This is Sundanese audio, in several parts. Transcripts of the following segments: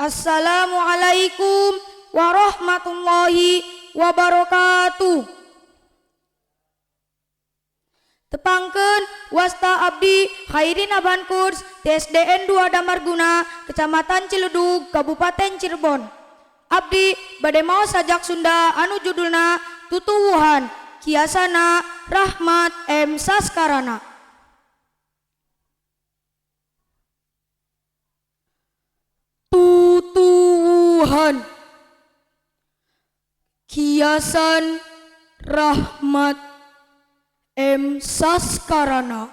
Assalamualaikum warahmatullahi wabarakatuh. Tepangkeun, wasta abdi Khairin Aban Kurs SDN 2 Damarguna, Kecamatan Ciledug, Kabupaten Cirebon. Abdi bade maos sajak Sunda anu judulna Tutuwuhan, kiasanna Rahmat M Saskarana. Tutuwuhan, kiasan Rahmat M Saskarana.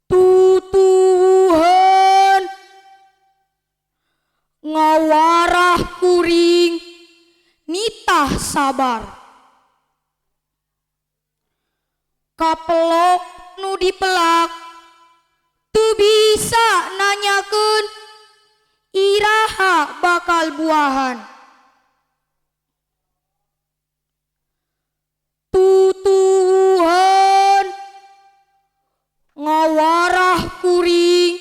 Tutuwuhan ngawarah kuring nitah sabar, kapelok nu dipelak teu bisa nanyakeun iraha bakal buahan. Tutuwuhan ngawarah kuring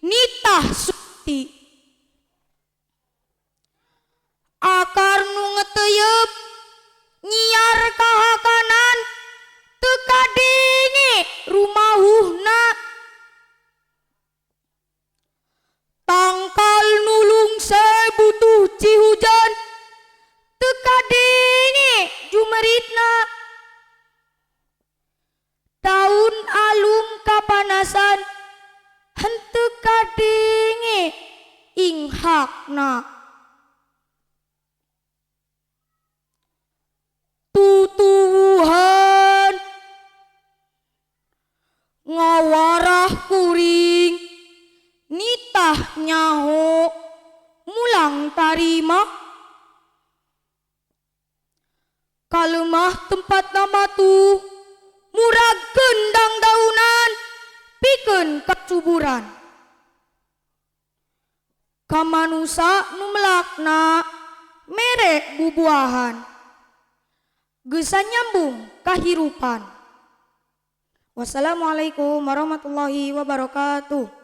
nitah sukti, akar nu ngeteyep nyiar kahakanan teu kadenge rumahuhna. Tangkal nu lungse butuh cihujan teu kadenge jumeritna. Daun alum kapanasan henteu kadenge inghakna. Tutuwuhan ngawarah kuring nitah nyaho mulang tarima, kalemah tempat matuh muragkeun dangdaunan pikeun kacuburan. Ka manusa nu melakna mere bubuahan, geusan nyambung kahirupan. Wassalamualaikum warahmatullahi wabarakatuh.